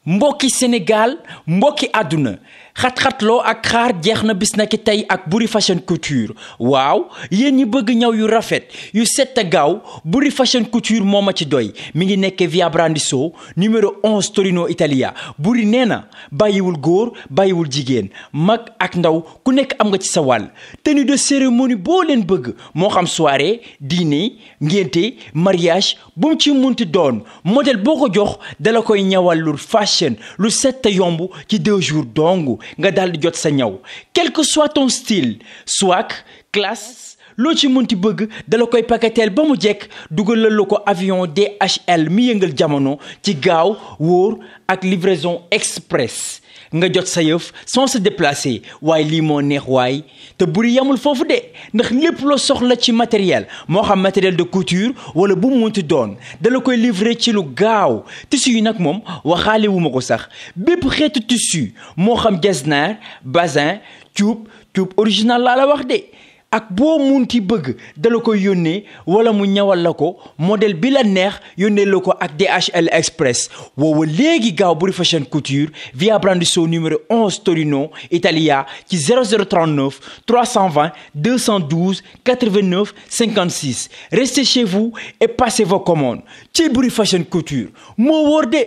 mbokki Sénégal mbokki àdduna xat-xatloo ak xaar jeex na bis na ki tey ak Boury Fashion Couture waaw yéen ñi bëgg ñaw yu rafet yu set a gaaw Boury Fashion Couture moo ma ci doy mi ngi nekkee via Brandisson numéro 11 Torino Italia Boury nee na bàyyiwul góor bàyyiwul jigéen mag ak ndaw ku nekk am nga ci sa wàll tenue de cérémonie boo leen bëgg moo xam soirée dîner ngénte mariage bu mu ci munti doon modèle boo ko jox dala koy ñawal lu fashion lu set a yomb ci 2 jours dong nga daal di jot sa ñaw quel que soit ton style swag classe loo ci munti bëgg dala koy paketeel ba mu jekk dugalal la ko avion DHL mi yëngal jamono ci gaaw wóor ak livraison express nga jot sa yëf sans se déplacer waaye lii moo neex waay te Boury yamul foofu de ndax lépp loo soxla ci matériel moo xam matériel de couture wala bu mu munti doon dala koy livrer ci lu gaaw tissu yi nag moom waxaale wu ma ko sax bépp xeetu tissu moo xam jesner bazin cuub original laa la wax de ak boo munti bëgg dala koy yónnee wala mu ñawal la ko modèle bi la neex yónnee la ko ak DHL Express woowa léegi gaaw Boury Fashion Couture via Brandisson numéro 11 Torino Italia ci 0039 320 212 89 56 restez chez vous et passez vos commandes ci Boury Fashion Couture moo wóor de.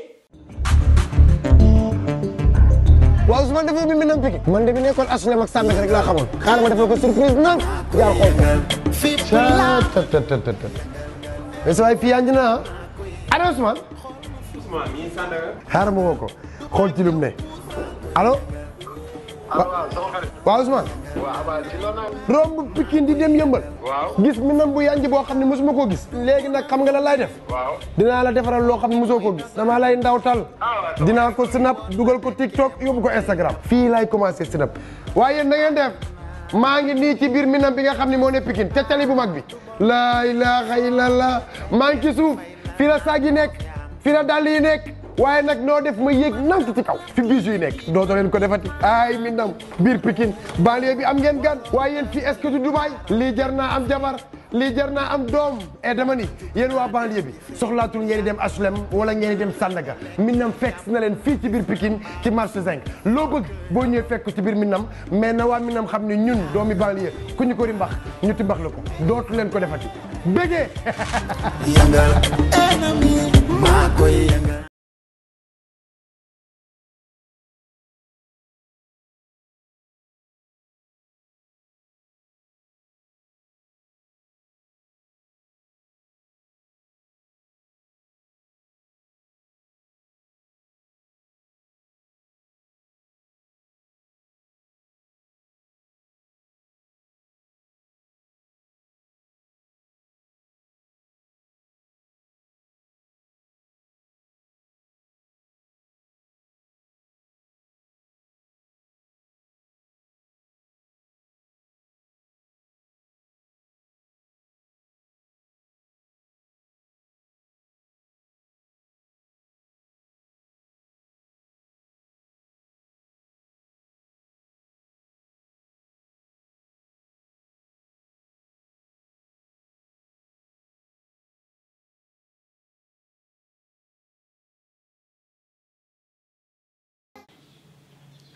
waaw Ousmane dafa bi Minam Pikine man de bi nekkoon HLM ak Sandaga rek laa xamoon xaaral ma defal ko surprise nag jaar xool ko mais sa waay fii yaa ngi na ana Ousmane mi Sandaga xaaral ma woo ko xool ci lu mu ne allo waaw Ousmane romb Pikine di dem yëmbal gis Minam bu yanj boo xam ne mosuma koo gis léegi nag xam nga lan laay def dinaa la defaral loo xam ne mosoo koo gis dama lay ndawtal dinaa ko snap dugal ko TikTok yóbbu ko Instagram fii laay commencé snap waaye na ngeen def maa ngi nii ci biir Minam bi nga xam ne moo ne Pikine te tali bu mag bi laa ilaaha illallah maa ngi ci suuf fii la saag yi nekk fii la dàll yi nekk waaye nag noo def ma yéeg nank ci kaw fi bijoux yi nekk dootoo leen ko defati ay Minam biir Pikine banlieue bi am ngeen gan waaye yéen fii est-ce que du Dubaï lii jar naa am jabar lii jar naa am doom et dama ni yéen waa banlieue bi soxlaatul ngeen di dem HLM wala ngeen di dem Sandaga Minam fekk na leen fii ci biir Pikine ci marché 5 loo bëgg boo ñëwee fekk ko ci biir Minam mais na waa Minam xam ne ñun doomi banlieue ku ñu ko ri mbax ñu ti mbax la ko dootu leen ko defati bégee yangal enemy maa koy yangal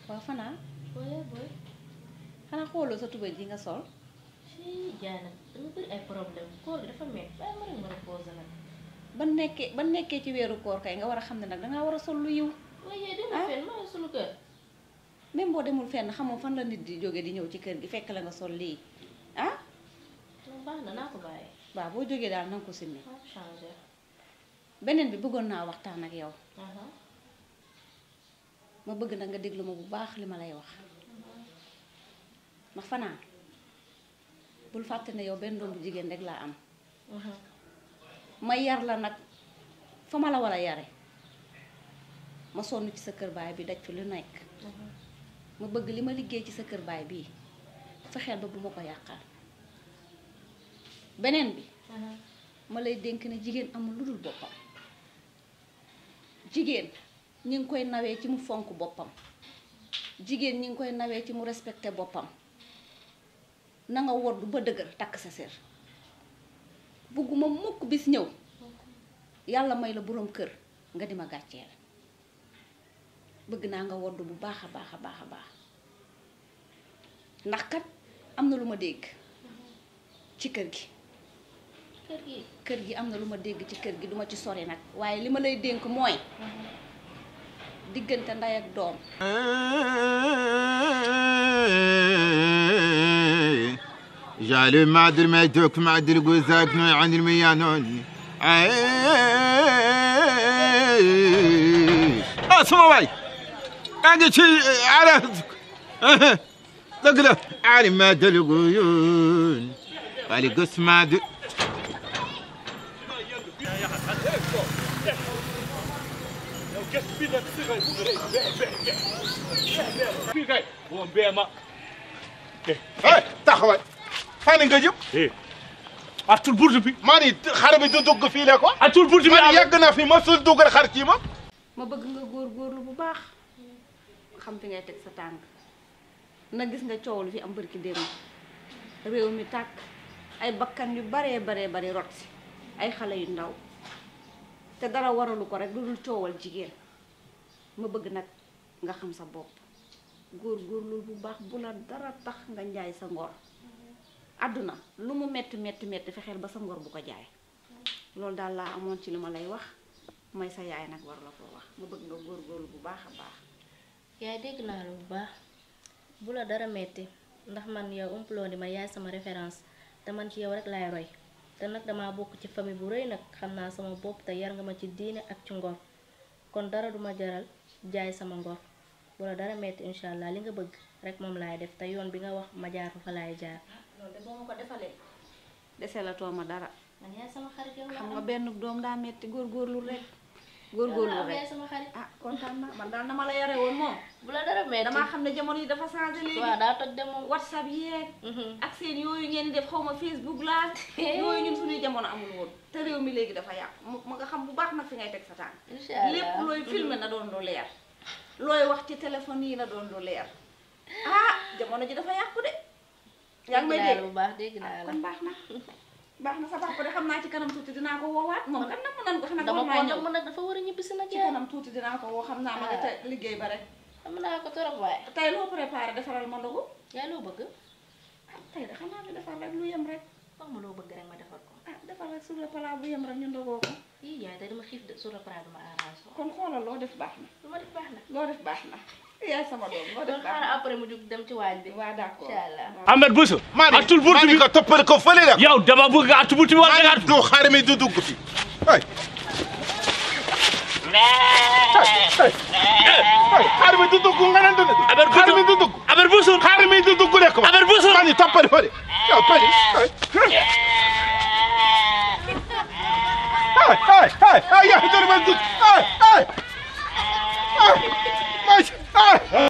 waaw Fana xanaa xooloo sa tubéy ji nga sol jaay nag dama bëri ay problème koor gi dafa métti bàyyi ma rek ma reposé nag ba nekkee ci weeru koor kay nga war a xam ne nag dangaa war a sol lu yiw waaye demul fenn maa ngi sunu kër même boo demul fenn xamoo fan la nit di jóge di ñëw ci kër gi fekk la nga sol lii ah baax na naa ko bàyyi waaw boo jógee daal nanga ko simmi changé beneen bi bëggoon naa waxtaan ak yow ma bëgg nag nga déglu ma bu baax li ma lay wax ndax Fana bul fàtte ne yow benn doom bu jigéen rek laa am ma yar la nag fa ma la war a yare ma sonn ci sa kër baay bi daj fi lu nekk ma bëgg li ma liggéey ci sa kër baay bii fexeel ba bu ma ko yàqal beneen bi ma lay dénk ne jigéen amul lu dul boppam jigéen ñi ngi koy nawee ci mu fonk boppam jigéen ñi ngi koy nawee ci mu respecté boppam na nga woddu ba dëgër takk sa sër bugguma mukk bis ñëw yàlla may la boroom kër nga di ma gàcceel bëgg naa nga wodd bu baax a baax a baax a baax ndax kat am na lu ma dégg ci kër gi kër gi am na lu ma dégg ci kër gi duma ci sori nag waaye li ma lay dénk mooy diggante ndey ak doom جعلوا معدل ما يدوك معدل قوزاك نوع عن الميانون اسمع باي اجي على تقدر عالم ما دلقون علي قس ما دل taxawal fan nga jëm atul burtu bi mani xar bi du dugg fii la ko atul burtu bi man yàgg na fi masul duggal xar ci ma ma bëgg nga góorgóorlu bu baax xam fi ngay teg sa tànk na gis nga coow lu fi am barki démb réew mi tàkk ay bakkan yu baree bari rot si ay xale yu ndaw te dara waralu ko rek lu dul coowal jigéen ma bëgg nag nga xam sa bopp góorgóorlu bu baax bu la dara tax nga njaay sa ngor àdduna lu mu metti fexeel ba sa ngor bu ko jaay loolu daal laa amoon ci li ma lay wax may sa yaay nag war la ko wax ma bëgg nga góorgóorlu bu baax a baax yaay dégg naa la bu baax bu la dara metti ndax man yow umpuloo di ma yaay sama référence te man ci yow rek laay roy te nag dama bokk ci famille bu rëy nag xam naa sama bopp te yar nga ma ci diine ak ci ngor kon dara duma jaral jaay sama ngor bu la dara metti incha allah li nga bëgg rek moom laay def te yoon bi nga wax ma jaar fa laay jaar loolu de boo ma ko defalee dese la too ma dara man yaay sama xarit yow xam nga benn doom daa metti góorgóorlu rek góorgóorlu rek yaay sama xarit ah kontaan na man daal na ma la yare woon moom bu la dara metti damaa xam ne jamono yi dafa changé léegi waaw daa toj de moom whatsapp yeeg ak seen yooyu ngeen def xaw ma facebook laa yooyu ñun suñuy jamono amul woon te réew mi léegi dafa yàqu ma nga xam bu baax nag fi ngay teg sa tànk Inch'Allah. lépp looy filmé na doon lu leer looy wax ci téléphone yi na doon lu leer ah jamono ji dafa yàqu de yaa ngi may dégg bu baax dégg naa la kon baax na sa papa de xam naa ci kanam tuuti dinaa ko woowaat moom kan nag mu nan ko xanaa dama war naa ñëw ko nag dafa war a ñibbisi nag ci kanam tuuti dinaa ko woo xam naa ma nga ca liggéey ba rek xam naa ko torop waaye tey loo préparé defaral ma ndogu yaay loo bëgg ah tey de xanaa nga defar rek lu yem rek wax ma loo bëgg rek ma defar ko ah defar rek sur le plat bu yem rek ñu ndogoo ko ii yaay tey dama xiif de sur le plat duma arrange kon xoolal loo def baax na lu ma def baax na loo def baax na yaay sama doom loo def kon baax xaaral na après mu jug dem ci waañ bi waa d'accord Inch'Allah. Ahmed Bousso atul burtu bi ko toppal ko fële la yow dama bëgg nga atul burtu bi wala nga du xar mi du dugg fi ay xar mi du dugg nga nan du xar mi du dugg Ahmed Bousso xar mi du dugg lekk ma Ahmed Bousso mani toppal fële yow pali ay ya dara ma dugg ay